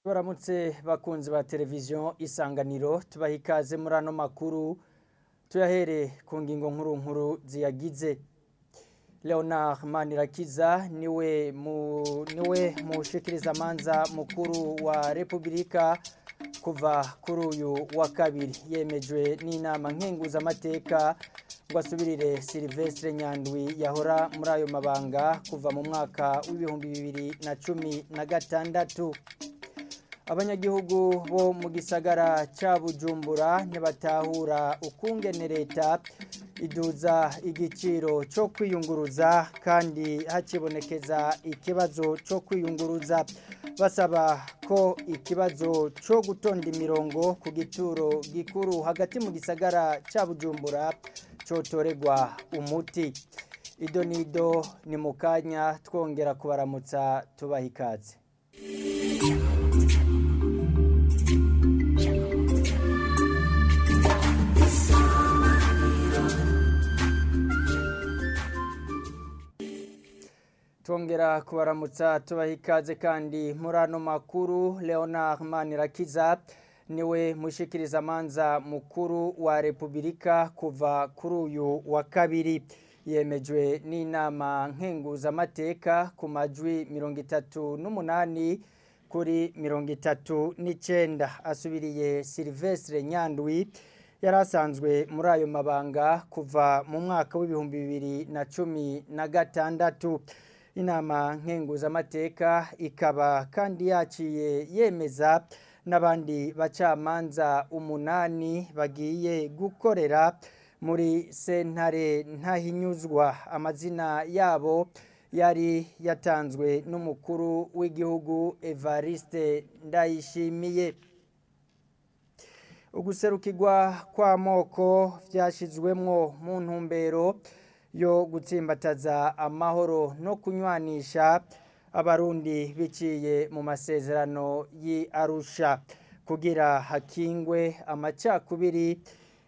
Baramutse bakunzi ba televiziyo Isanganiro, tubaha ikaze muri ano makuru, tuyahere ku ngingo nkuru nkuru ziyagize. Leonard Manirakiza niwe mushikirizamanza mukuru wa Republika kuva kuri uyu wa kabiri, yemejwe n'inama nkenguzamateka ngo asubirire Silvestre Nyandwi yahora muri ayo mabanga kuva mu mwaka w'2016. Abanyagihugu bo mu gisagara ca Bujumbura ntibatahura ukungene leta iduza igiciro co kwiyunguruza kandi hakibonekeza ikibazo co kwiyunguruza, basaba ko ikibazo co gutonda imirongo ku gituro gikuru hagati mu gisagara ca Bujumbura cotoregwa umuti. Ido nido ni mukanya, twongera kubaramutsa tubaha ikaze. Twongera kubaramutsa tubaha ikaze kandi muri ano makuru. Leonard Manirakiza niwe mushikirizamanza mukuru wa Republika kuva kuri uyu wa kabiri, yemejwe n'inama nkenguzamateka ku majwi 38 kuri 39, asubiriye Silvestre Nyandwi yari asanzwe muri ayo mabanga kuva mu mwaka w'2016. Inama nkenguzamateka ikaba kandi yaciye yemeza n'abandi bacamanza 8 bagiye gukorera muri sentare ntahinyuzwa. Amazina yabo yari yatanzwe n'umukuru w'igihugu Evariste Ndayishimiye. Uguserukirwa kw'amoko vyashizwemwo mu ntumbero yo gutsimbataza amahoro no kunywanisha abarundi biciye mu masezerano y'i Arusha kugira hakingwe amacakubiri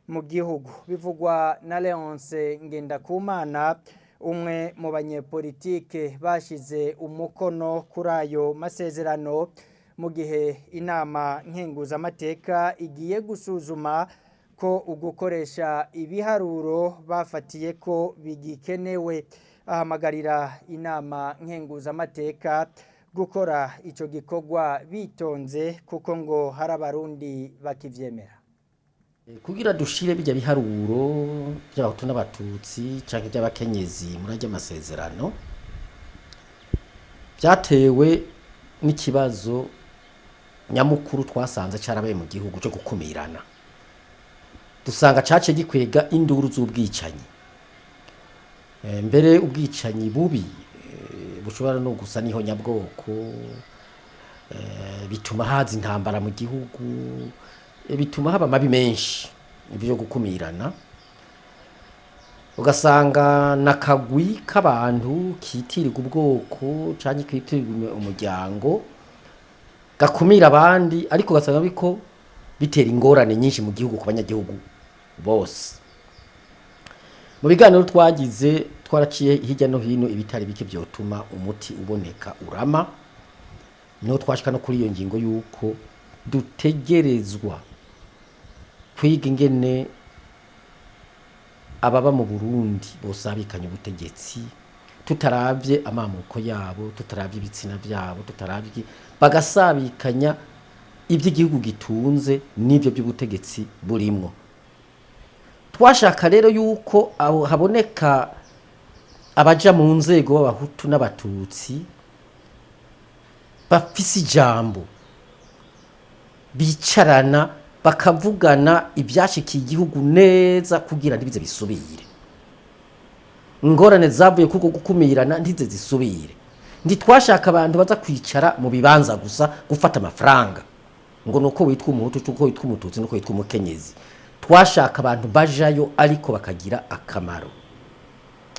mu gihugu, bivugwa na Leonce Ngendakumana, umwe mu banyepolitike bashize umukono kuri ayo masezerano, mu gihe inama nkenguzamateka igiye gusuzuma ko ugukoresha ibiharuro bafatiye ko bigikenewe. Ahamagarira inama nkenguzamateka gukora ico gikorwa bitonze kuko ngo hari abarundi bakivyemera. Kugira dushire bijya biharuro by'abahutu n'abatutsi canke by'abakenyezi muri ajya amasezerano, byatewe n'ikibazo nyamukuru twasanze carabaye mu gihugu cyo gukumirana, dusanga cace gikwega induru z'ubwicanyi, mbere ubwicanyi bubi bushobora no gusa niho nyabwoko, bituma haza intambara mu gihugu, bituma haba mabi menshi ibyo gukumirana, ugasanga nakagwi k'abantu kitirirwa ubwoko canke kitirirwa umuryango gakumira abandi, ariko ugasanga biko bitera ingorane nyinshi mu gihugu ku banyagihugu bose. Mu biganiro twagize twaraciye hirya no hino ibitari bike byotuma umuti uboneka urama, niho twashika no kuri iyo ngingo yuko dutegerezwa kwiga ingene ababa mu Burundi bosabikanye ubutegetsi, tutaravye amamuko yabo, tutaravye ibitsina vyabo, tutaravye, bagasabikanya iby'igihugu gitunze n'ibyo by'ubutegetsi burimwo. Twashaka rero yuko aho haboneka abaja mu nzego b'abahutu n'abatutsi bafise ijambo, bicarana bakavugana ibyashikiye igihugu neza kugira ntibize bisubire, ingorane zavuye kuko gukumirana ntize zisubire. Ntitwashaka abantu baza kwicara mu bibanza gusa gufata amafaranga ngo nuko witwa umuhutu, nuko witwa umututsi, nuko witwa umukenyezi. Twashaka abantu bajayo ariko bakagira akamaro.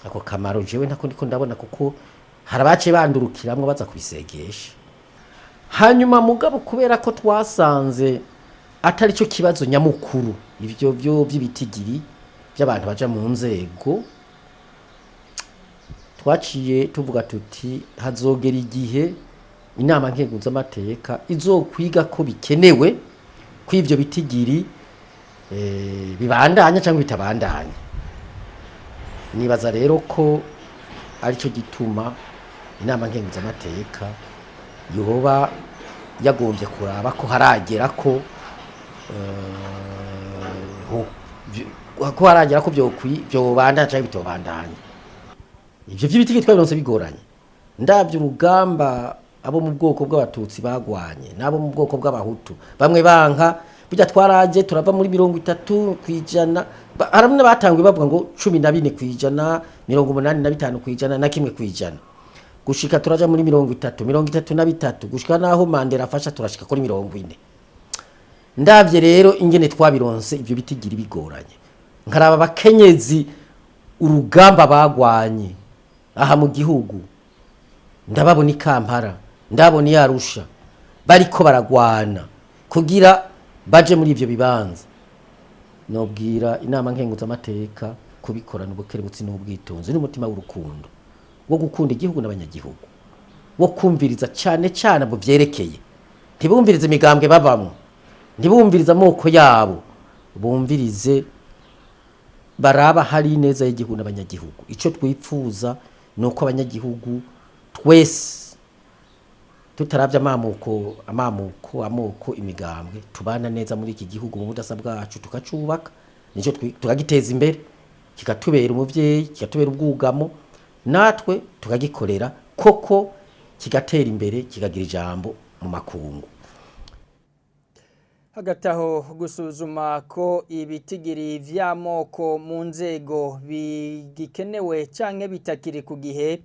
Ako kamaro jewe ntako ndiko ndabona, kuko harabace bandurukiramwo baza kubisegesha. Hanyuma mugabo kubera ko twasanze atari cyo kibazo nyamukuru ivyo byo by'ibitigiri by'abantu baja mu nzego, twaciye tuvuga tuti hazogera igihe Inama nkenguzamateka izokwiga ko bikenewe ko ivyo bitigiri bibandanya cyangwa bitabandanya. Nibaza rero ko aricyo gituma inama nkenguzamateka yoba yagombye kuraba ko haragera ko ko haragera ko byobandanya cyangwa bitobandanya. Ivyo vy'ibitigi twabironse bigoranye. Ndavye urugamba abo mu bwoko bw'abatutsi bagwanye n'abo mu bwoko bw'abahutu, bamwe banka burya twaraje turava muri 30%, hari n'abatanguye bavuga ngo 14%, 85% na 1%, gushika turaja muri 30, 33, gushika naho Mandela afasha turashika kuri 40. Ndavye rero ingene twabironse ivyo bitigira bigoranye, nkaraba abakenyezi urugamba bagwanye aha mu gihugu, ndababona i Kampala, ndabona i Arusha bariko baragwana kugira baje muri ivyo bibanza. Nobwira inama nkenguzamateka kubikorana ubukerebutsi n'ubwitonzi n'umutima w'urukundo wo gukunda igihugu n'abanyagihugu, wo kumviriza cyane cyane abo vyerekeye, ntibumvirize imigambwe babamwo, ntibumvirize amoko yabo, bumvirize baraba hari ineza y'igihugu n'abanyagihugu. Icyo twipfuza ni uko abanyagihugu twese tutaravye amamuko amoko, imigambwe, tubana neza muri iki gihugu mu budasa bwacu, tukacubaka, nico tukagiteza imbere, kikatubera umuvyeyi, kikatubera ubwugamo, natwe tukagikorera koko kigatera imbere, kikagira ijambo mu makungu. Hagati aho, gusuzuma ko ibitigiri vy'amoko mu nzego bigikenewe canke bitakiri ku gihe,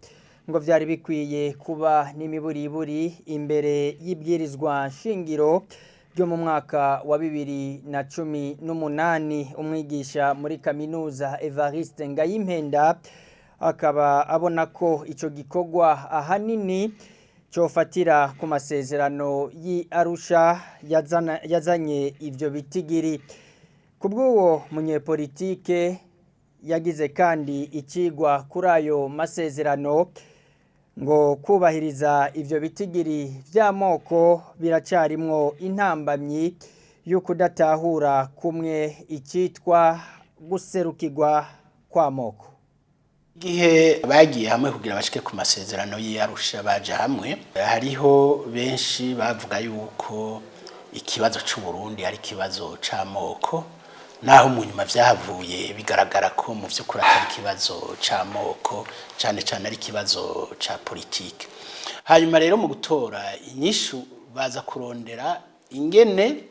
ngo vyari bikwiye kuba n'imiburiburi imbere y'ibwirizwa nshingiro ryo mu mwaka wa 2018. Umwigisha muri kaminuza Evariste Ngayimpenda akaba abona ko ico gikorwa ahanini cofatira ku masezerano y'i Arusha yazanye ivyo bitigiri. Kubw'uwo munyepolitike yagize kandi icigwa kuri ayo masezerano, ngo kubahiriza ivyo bitigiri vy'amoko biracarimwo intambamyi yo kudatahura kumwe icitwa guserukirwa kw'amoko. Igihe bagiye hamwe kugira bashike ku masezerano y'i Arusha, baje hamwe, hariho benshi bavuga yuko ikibazo c'u Burundi ari ikibazo c'amoko, naho mu nyuma vyahavuye bigaragara ko mu vy'ukuri atari ikibazo c'amoko, cane cane ari ikibazo ca politike. Hanyuma rero mu gutora inyishu baza kurondera ingene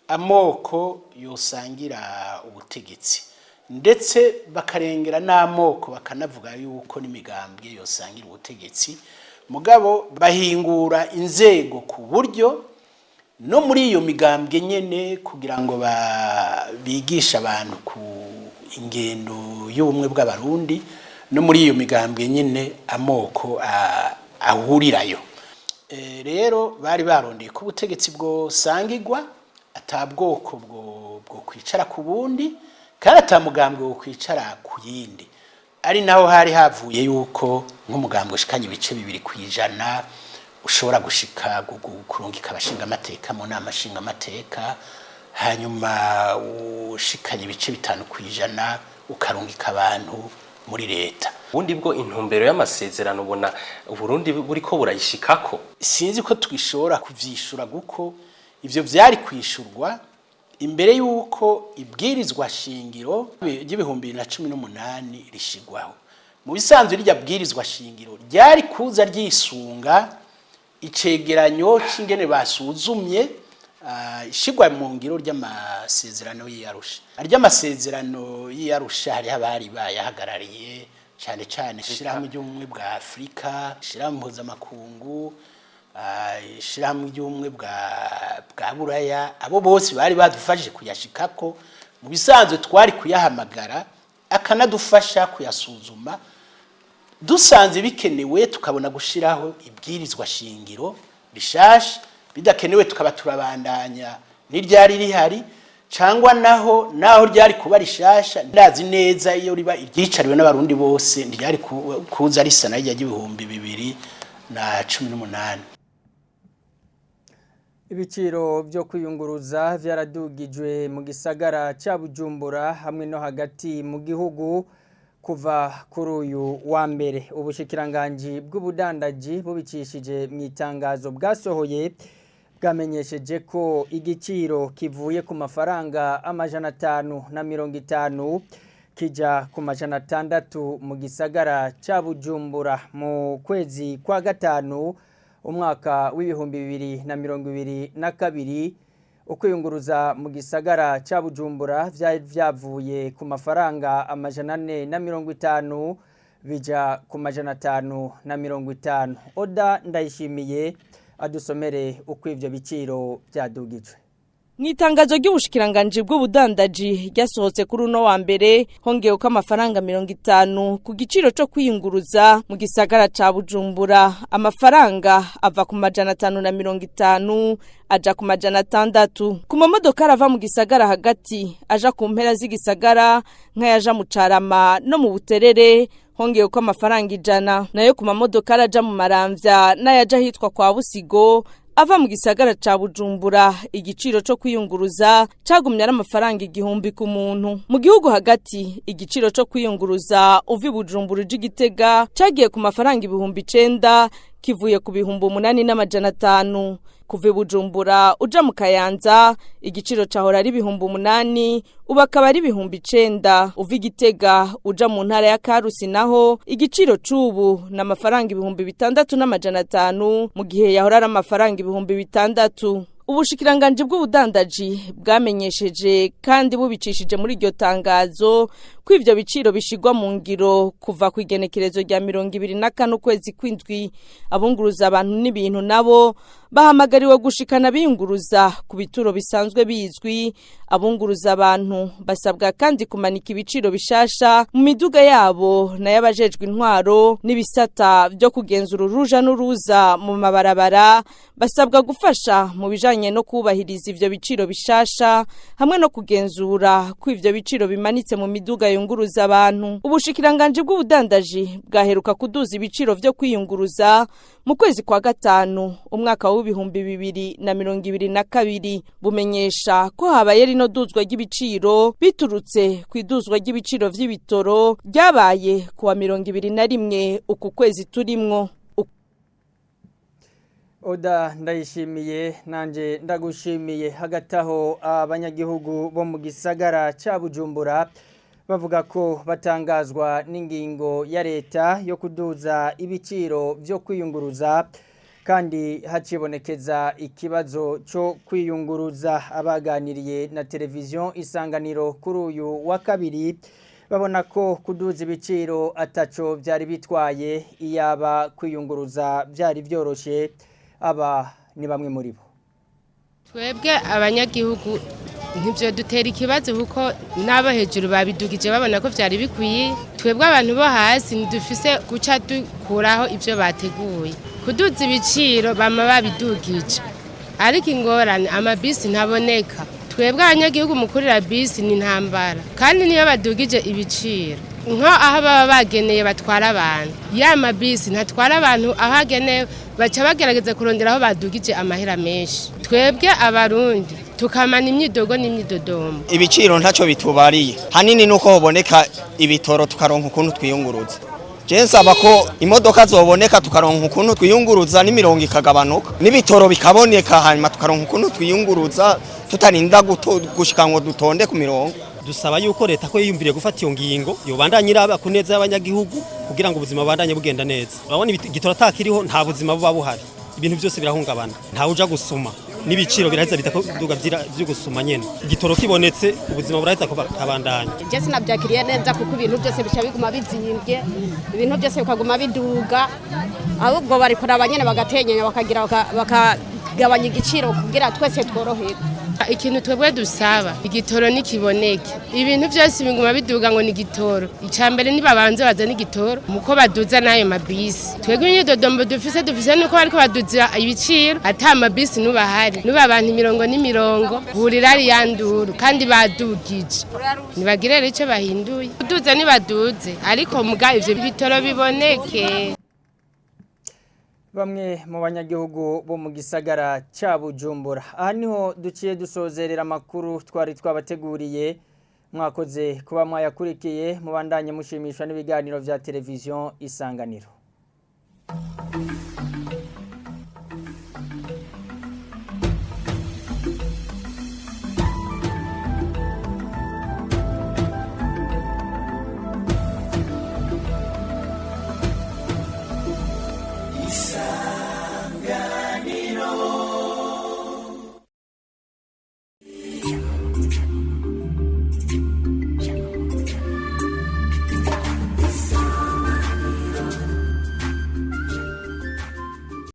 amoko yosangira ubutegetsi, ndetse bakarengera n'amoko, bakanavuga yuko n'imigambwe yosangira ubutegetsi, mugabo bahingura inzego ku buryo no muri iyo migambwe nyene, kugira ngo bigishe abantu ku ingendo y'ubumwe bw'abarundi, no muri iyo migambwe nyene amoko ahurirayo. Rero bari barondeye ko ubutegetsi bwosangirwa, ata bwoko bwo kwicara ku bundi, kandi ata mugambwe wo kwicara ku yindi. Ari naho hari havuye yuko nk'umugambwe ushikanye 2% ushobora gushika kurungika abashingamateka mu nama nshingamateka, hanyuma ushikanye 5% ukarungika abantu muri leta. Ubundi bwo intumbero y'amasezerano ubona Uburundi buriko burayishikako? Sinzi ko twishobora kuvyishura, guko ivyo vyari kwishurwa imbere y'uko ibwirizwa shingiro ry'ibihumbi 2018 rishigwaho. Mu bisanzwe rirya bwirizwa shingiro ryari kuza ryisunga icegeranyo c'ingene basuzumye ishigwa mu ngiro ry'amasezerano y'i Arusha. Ry'amasezerano y'i Arusha hariho abari bayahagarariye, cane cane ishirahamwe ry'ubumwe bwa Afurika, ishirahamwe mpuzamakungu, ishirahamwe ry'ubumwe bwa Buraya. Abo bose bari badufashije kuyashikako. Mu bisanzwe twari kuyahamagara akanadufasha kuyasuzuma, dusanze bikenewe tukabona gushiraho ibwirizwa shingiro rishasha, bidakenewe tukaba turabandanya n'iryari rihari, cangwa naho ryari kuba rishasha, ndazi neza iyo riba iryicariwe n'abarundi bose ntiryari kuza risa na rya ry'ibihumbi 2018. Ibiciro byo kwiyunguruza vyaradugijwe mu gisagara ca Bujumbura hamwe no hagati mu gihugu kuva kuri uyu wa mbere. Ubushikiranganji bw'ubudandaji bubicishije mu itangazo bwasohoye bwamenyesheje ko igiciro kivuye ku mafaranga 550 kija ku 600 mu gisagara ca Bujumbura mu kwezi kwa gatanu umwaka w'ibihumbi 2022. Ukwiyunguruza mu gisagara ca Bujumbura vyari vyavuye ku mafaranga 450 bija ku 550. Oda Ndayishimiye adusomere uko ivyo biciro vyadugijwe. Mwitangazo ry'ubushikiranganje bw'ubudandaji ryasohotse kuri uno wa mbere hongewe ko amafaranga 50 ku giciro cyo kwiyunguruza mu gisagara ca Bujumbura. Amafaranga ava ku 550 aja ku 600. Ku mamodoka arava mu gisagara hagati aja ku mpera z'igisagara nk'ayaja mu Carama no mu Buterere hongewe ko amafaranga 100. Nayo ku mamodoka araja mu Maramvya n'ayaja hitwa kwa Busigo ava mu gisagara ca Bujumbura igiciro cyo kwiyunguruza cagumye ari amafaranga 1000 ku muntu. Mu gihugu hagati igiciro cyo kwiyunguruza uva i Bujumbura uja i Gitega cagiye ku mafaranga 9000 kivuye ku 8500. Kuva i Bujumbura uja mu Kayanza igiciro cahora ari 8000 ubu akaba ari 9000. Uva i Gitega uja mu ntara ya Karusi naho igiciro c'ubu ni amafaranga 6500 mu gihe yahora ari amafaranga 6000. Ubushikiranganje bw'ubudandaji bwamenyesheje kandi bubicishije muri iryo tangazo ko ivyo biciro bishigwa mu ngiro kuva ku igenekerezo rya 24 ukwezi kw'indwi. Abunguruza abantu n'ibintu nabo bahamagariwe gushikana biyunguruza ku bituro bisanzwe bizwi. Abunguruza abantu basabwa kandi kumanika ibiciro bishasha mu miduga yabo n'ayabajejwe intwaro n'ibisata byo kugenzura uruja n'uruza mu mabarabara. Basabwa gufasha mu bijanye no kubahiriza ivyo biciro bishasha hamwe no kugenzura ko ivyo biciro bimanitse mu miduga yunguruza abantu. Ubushikiranganje bw'ubudandaji bwaheruka kuduza ibiciro vyo kwiyunguruza mu kwezi kwa gatanu umwaka w'ibihumbi 2022, bumenyesha ko habaye rino duzwa ry'ibiciro biturutse ku iduzwa ry'ibiciro vy'ibitoro ryabaye kuwa 21 uku kwezi turimwo. Oda Ndayishimiye nanje ndagushimiye. Hagati aho abanyagihugu bo mu gisagara ca Bujumbura bavuga ko batangazwa n'ingingo ya leta yo kuduza ibiciro vyo kwiyunguruza kandi hacibonekeza ikibazo cyo kwiyunguruza. Abaganiriye na televiziyo Isanganiro kuri uyu wa kabiri babona ko kuduza ibiciro ataco byari bitwaye iyaba kwiyunguruza byari byoroshe. Aba ni bamwe muri bo. Twebwe abanyagihugu ntibyo dutera ikibazo kuko n'abo hejuru babidugije babona ko byari bikwiye. Twebwe abantu bo hasi ntidufise guca dukuraho ibyo bateguye. Kuduza ibiciro bama babidugije, ariko ingorane amabisi ntaboneka. Twebwe abanyagihugu mu kurira bisi ni intambara, kandi niyo badugije ibiciro nko aho baba bageneye batwara abantu, ya mabisi ntatwara abantu aho agenewe, baca bagerageza kurondera aho badugije amahera menshi. Twebwe abarundi tukamana imyidogo n'imyidodombo. Ibiciro ntacyo bitubariye, hanini nuko hoboneka ibitoro tukaronka ukuntu twiyunguruza. Je nsaba ko imodoka zoboneka tukaronka ukuntu twiyunguruza n'imirongo ikagabanuka n'ibitoro bikaboneka, hanyuma tukaronka ukuntu twiyunguruza tutarinda gushika ngo dutonde ku mirongo. Dusaba yuko leta ko yiyumviriye gufata iyo ngingo yobandanye iraba ku neza y'abanyagihugu kugira ngo ubuzima bubandanye bugenda neza. Urabona igitoro atakiriho nta buzima buba buhari, ibintu byose birahungabana, ntawe uja gusuma n'ibiciro biraheza bitaduga vyo gusuma nyene. Igitoro kibonetse ubuzima buraheza kubandanya. Je sinabyakiriye neza kuko ibintu byose bica biguma bizimbye, ibintu byose bikaguma biduga, ahubwo bari kuraba nyene bagatenyenya bakagira bakagabanya igiciro kugira twese tworoherwe. Ikintu twebwe dusaba igitoro nikiboneke, ibintu byose biguma biduga ngo ni igitoro. Icambere nibabanze bazana igitoro muko baduza nayo mabisi. Twebwe imyidodombo dufise nuko bariko baduza ibiciro ata mabisi nubahari, nuba abantu imirongo n'imirongo burira ari yanduru kandi badugije. Nibagire rero ico bahinduye, kuduza nibaduze ariko muga ivyo bitoro biboneke. Bamwe mu banyagihugu bo mu gisagara ca Bujumbura. Aha niho duciye dusozerera amakuru twari twabateguriye, mwakoze kuba mwayakurikiye, mubandanye mushimishwa n'ibiganiro vya televiziyo Isanganiro.